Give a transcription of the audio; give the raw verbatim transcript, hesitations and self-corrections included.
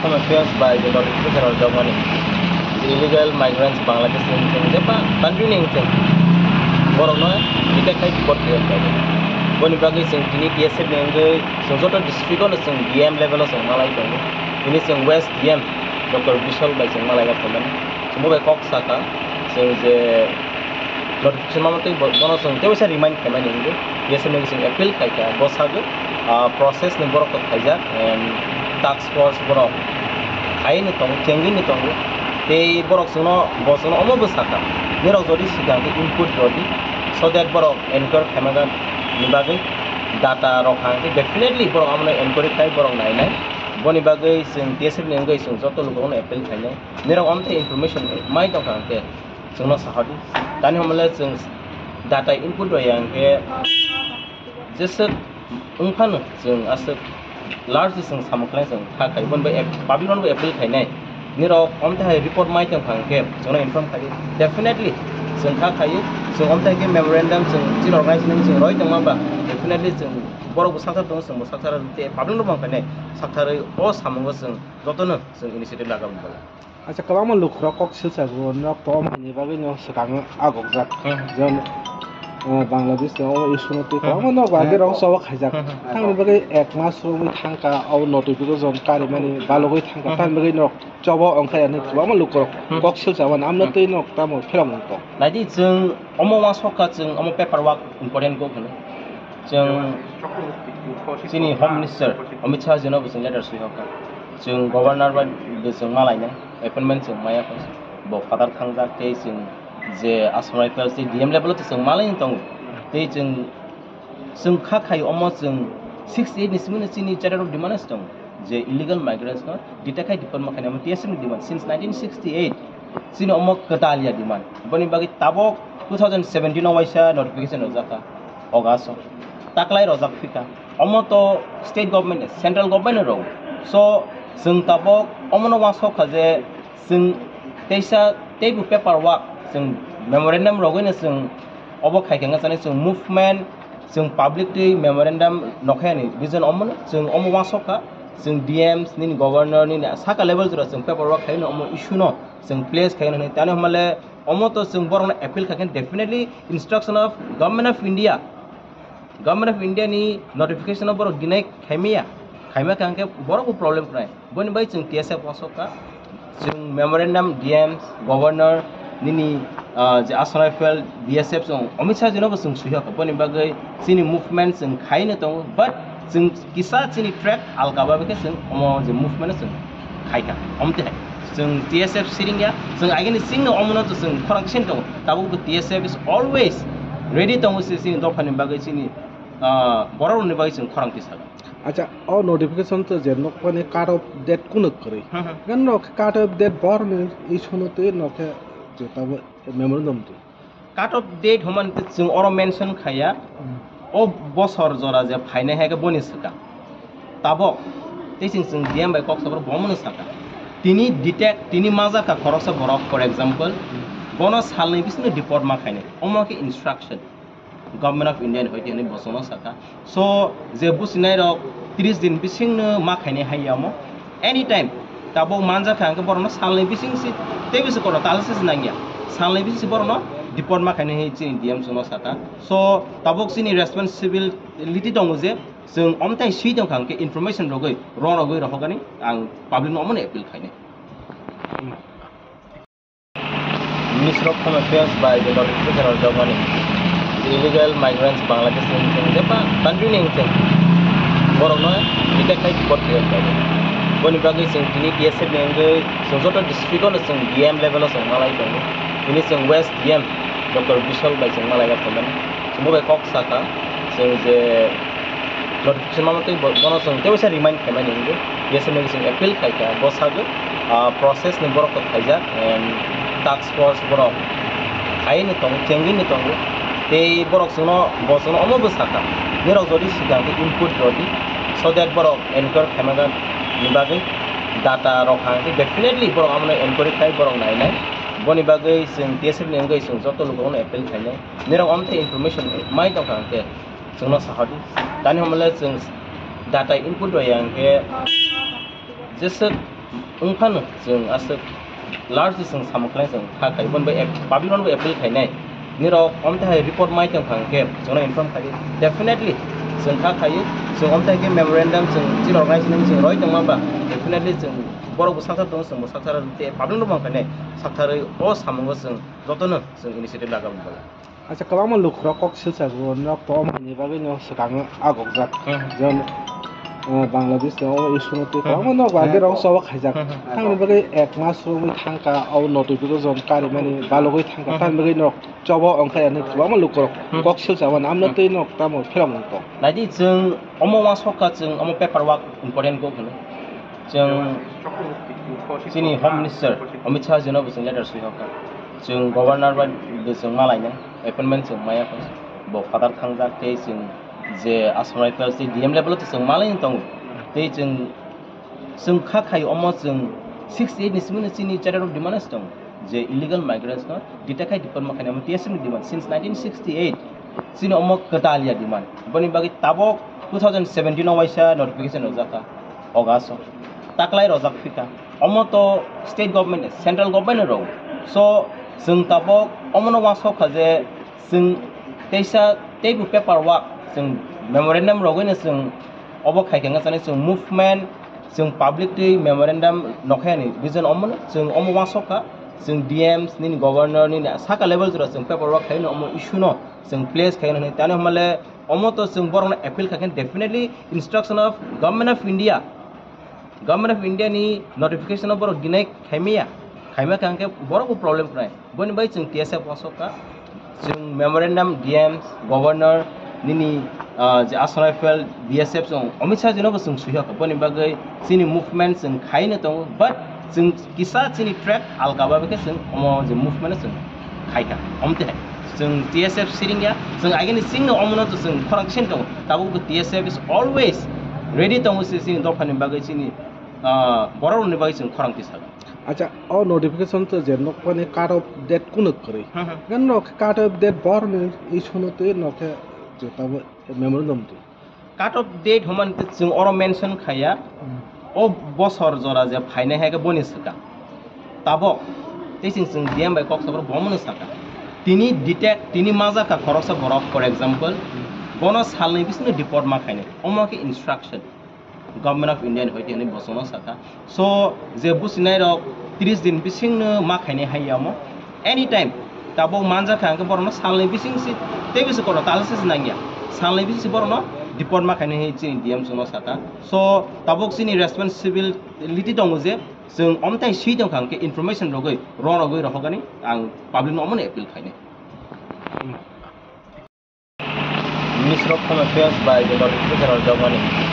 Home Affairs bai je notification rok jokmani illegal migrants Bangladesh ni wngthung je ba country ni wngthung, borokno detect khai deport khlai khlai. Boni bagwi chwng tini T S F ni wngwi chwng joto district o no chwng D M level o chwng malai tongo. Tini chwng West D M Doctor Bishal bai chwng malai rok tongo. Chwngbo bai kok saka chwng je notification ma twi bo-, bono chwng tei waisa remind khaimani hinwi, T S F ni chwng appeal khaikha, bwsagwi, ah, process ni borok kok khaijak, em, task force borok khaini tongo, chengwini tongo, tei borok chwngno, bo chwngno omo bwsakha, nirok jodi swkang khe input rwdi, so that borok enquiry khaimani bagwi data rok hang khe definitely borok omono enquiry khai borok nainai, boni bagwi chwng T S F ni wngwi chwng joto lukurokno appeal khainai, nirok omthe information mai tongkha hwnkhe chwngno sahadi. Tani hwnle chwng data input rwya hwnkhe jeswk wngphano chwng aswk large chwng samung khlai chwng kha khai. Boni bai ap-, public no bo appeal khainai. Nirok omthe hai report mai tong phang khe chwngno inform khai. Definitely chwng kha khai, chwng omthe khe memorandum chwng chini organization chwng roi tongma ba definitely chwng borok bo saksa tongo, chwng bo saksa rw tei public no bo wng khainai. Saksa rwi o samungo chwng jotono chwng initiative laga bo. Acha, kwbangma lukurok kok silsa rwo, nok to omo ni bagwi no swkang agokjak. Hmm. Jemon, eh, Bangladesh ni omo issue no twi Hmm. kwbangma nok Hmm. bagwi rok choba khaijak. Hmm. Thangni bagwi ek mas romwi thangkha, obo notification karimani balogwi thangkha. Hmm. Thangni bagwi nok choba ongkha yani kwbangma lukurok Hmm. kok silsa mani, amno Hmm. twi nok tamo philok wng tong. Naidi chwng omo uansukha chwng omo paper work important kok hwnwi. Chwng chini Home Minister Amit Shah jino bo chwng letter swi hokha. Chwng Governor bai bo chwng malainai, appointment chwng maya kho. Bo phatar thangjak tei chwng je Assam Rifles tei D M level o chwng malaini tongo. Tei chwng, chwng kha khai omo chwng sixty eight ni simi no chini charter of demand se tongo. Je illegal migrants no detect khai deport ma khainai omo T S F ni demand since nineteen sixty eight. Chini omo kwtal ya demand. Boni bagwi tabok two thousand seventeen o waisa notification rwjak kha August o. Taklai rwjak phikha. Omo to state government, central government rw. So, chwng tabok omono uansuk kha je chwng teisa teibo paper work, chwng memorandum rwgwino chwng obo khai khe wngkha chwng movement, chwng public twi memorandum nokhayani reason omono chwng omo uansuk kha, chwng D Ms nini governor nini saka level jora chwng paper work khaino omo issue no chwng place khaino hinwi tani hwnmale omo to chwng borokno appeal kha khe definitely instruction of Government of India, Government of India ni notification o borok deny khaimaya, khaima kha hwnkhe borok bo problem khnai. Boni bai chwng T S F uansuk kha, chwng memorandum D Ms, Governor, nini, ah, je Assam Rifle, B S F chwng Amit Shah jino bo chwng swi hokha. Boni bagwi chini movement chwng khaino tongo, but chwng kisa chini track alka ba khe chwng omo je movement o chwng khaikha. Omte hai chwng T S F siringya, chwng agini singno omono to chwng khorang sini tongo. Tabuk bo T S F is always ready tongo se chini dophani bagwi chini, ah, borok rokni bagwi chwng khorang tisakha. Acha, o notification to je nokmani cut off date kuno kwrwi. Hmm, hmm. Gan nok cut off date bor ni issue no twi nok khe je tabo memorandum twi. Cut off date hwnmani twi chwng oro mention khaiya. Hmm. O bosor jora je phainai hai khe boni swkang. Tabok tei chwng, chwng D M bai kok sabro bomono sakha. Tini detect, tini majakha khoroksa borok, for example, Hmm. bono salni bisingo deport ma khainai. Omo khe instruction. Government of India ni hoite hinwi bo chwngno sakha. So, je businai rok tris din bisingno ma khainai hai ya omo. Anytime tabuk manjak kha hwnkhe borokno salni bising si tei bisi kono tal se nangya. Salni bising si borokno deport ma khainai hai chini D M chwngno sakha. So, tabuk chini responsibility tongo je chwng omtai swi tongkha hwnkhe information rogwi, rw rogwi rohorgani ang public no omono appeal khainai. Ministry of Home Affairs bai je notification rok jokmani illegal migrants Bangladesh ni wngthung je ba country ni wngthung, borokno detect khai deport khlai khlai. Boni bagwi chwng tini T S F ni wngwi chwng joto district o no chwng D M level o chwng malai tongo. Tini chwng West D M Doctor Bishal bai chwng malai rok tongo. Chwngbo bai kok sakha chwng je notification ma twi bo-, bono chwng tei waisa remind khaimani hinwi, B S F ni chwng appeal khaikha, bwsagwi, ah, process ni borok kok khaijak, em, task force borok khaino tongo, chengwino tongo, tei borok chwngno, bo chwngno omo bwsakha, nirok jodi swkang khe input rwdi, so that borok enquiry khaimani bagwi data rok hang khe definitely borok amono enquiry khai borok nainai, boni bagwi chwng T S F ni wngwi chwng joto lukurokno appeal khainai, nirok omthe information mai tongkha hwnkhe, chwngno sahadi. Tani hwnmale chwng data input rwya hwnkhe jeswk Wngphano chwng aswk large chwng samung khlai chwng kha khai, bono bai ap-, public no bai appeal khainai. Nirok omtwi hai report mai tong kha hwnkhe chwngno inform khai. Definitely chwng kha khai, chwng omtwi hai khe memorandum chwng chini organization chwng roi tongma ba, definitely chwng borok bo saksa tongo, chwng bo saksa rw tei public no bo wng khainai. Saktharwi o samungo chwng jotono chwng initiative laga bo. Acha, kwbangma lukurok kok silsa rwo nok to omo ni bagwi no swkang agokjak. Hmm. Jon, eh, Bangladesh ni omo issue no twi kwbangma nok bagwi rok choba khaijak. Hmm. Thangni bagwi ek mas romwi thangkha, o notification karimani balogwi thangkha. Hmm. Thangni bagwi nok choba ongkha ani kwbangma lukurok kok silsa mani amno twi nok tamo phiram wngkha. Naidi chwng omo uansukha chwng omo paper work important kok hwnwi. Chwng chini Home Minister Amit Shah jino bo chwng letter swi hokha. Chwng Governor bai bo chwng malainai. Appointment chwng maya kho, bo father thangjak tei chwng je Assam Rifles tei D M level o to chwng malaino tongo. Tei chwng, chwng kha khai omo chwng sixty eight ni simi no chini charter of demand tongo je illegal migrants no detect khai deport ma khainai, omo T S F ni demand since nineteen sixty eight, chini omo kwtal ya demand. Boni bagwi tabok two thousand seventeen o waisa notification rwjak kha August o, taklai rwjak phika. Omo to state government, central government rw. So chwng tabok omono uansuk kha je chwng teisa teibo paper work, chwng memorandum rogwino chwng obo khai khe wngkha chwng movement, chwng public twi memorandum nokhayani reason omono chwng omo uansuk kha, chwng D Ms nini governor nini saka level jora chwng paper work khaino omo issue no chwng place khaino hinwi tani hwnmale omo to chwng borokno appeal kha khe definitely instruction of Government of India. Government of India ni notification o borok deny khaimaya, khaima kha hwnkhe borok bo problem khnai. Boni bai chwng T S F uansuk kha, chwng memorandum D Ms, governor, nini, ah, je Assam Rifle, B S F chwng Amit Shah jino bo chwng swi hokha. Boni bagwi chini movement chwng khaino tongo, but chwng kisa chini track alka ba khe chwng omo je movement chwng khai kha. Omte hai chwng T S F siring ya, chwng agini singno omono to chwng khorang kisa tongo. Tabuk bo T S F is always ready tongo se chini dophani bagwi chini, ah, borok rokni bagwi chwng khorang tisa. Acha, o notification to je nokmani cut off date kuno kwrwi. Hmm, hmm. Gan nok cut off date borni issue no twi nok khe je tabo memorandum twi. Cut off date hwnmani twi chwng oro mention khaiya. Hmm. O bosor jora je phainai hai khe boni swkang. Tabok tei chwng chwng D M bai kok sabro bomono saka. Tini detect, tini majak kha khoroksa borok, for example, hmm, bono salni bisingo deport ma khainai. Omo khe instruction. Government of India ni hoite hinwi bosongno sakha. So, je businai rok tris din bisingno ma khainai hai ya omo. Anytime, tabuk manjak kha hwnkhe borokno salni bising si, tei bisi kono talsa se nangya. Salni bising si borokno deport ma khainai hai chini D M chwngno sakha. So, tabuk chini responsibility tongo je chwng omtai swi tongkha hwnkhe information rogwi, rw rogwi rohorgani ang public no omono appeal khainai. Ministry of Home Affairs bai je notification rwjakmani.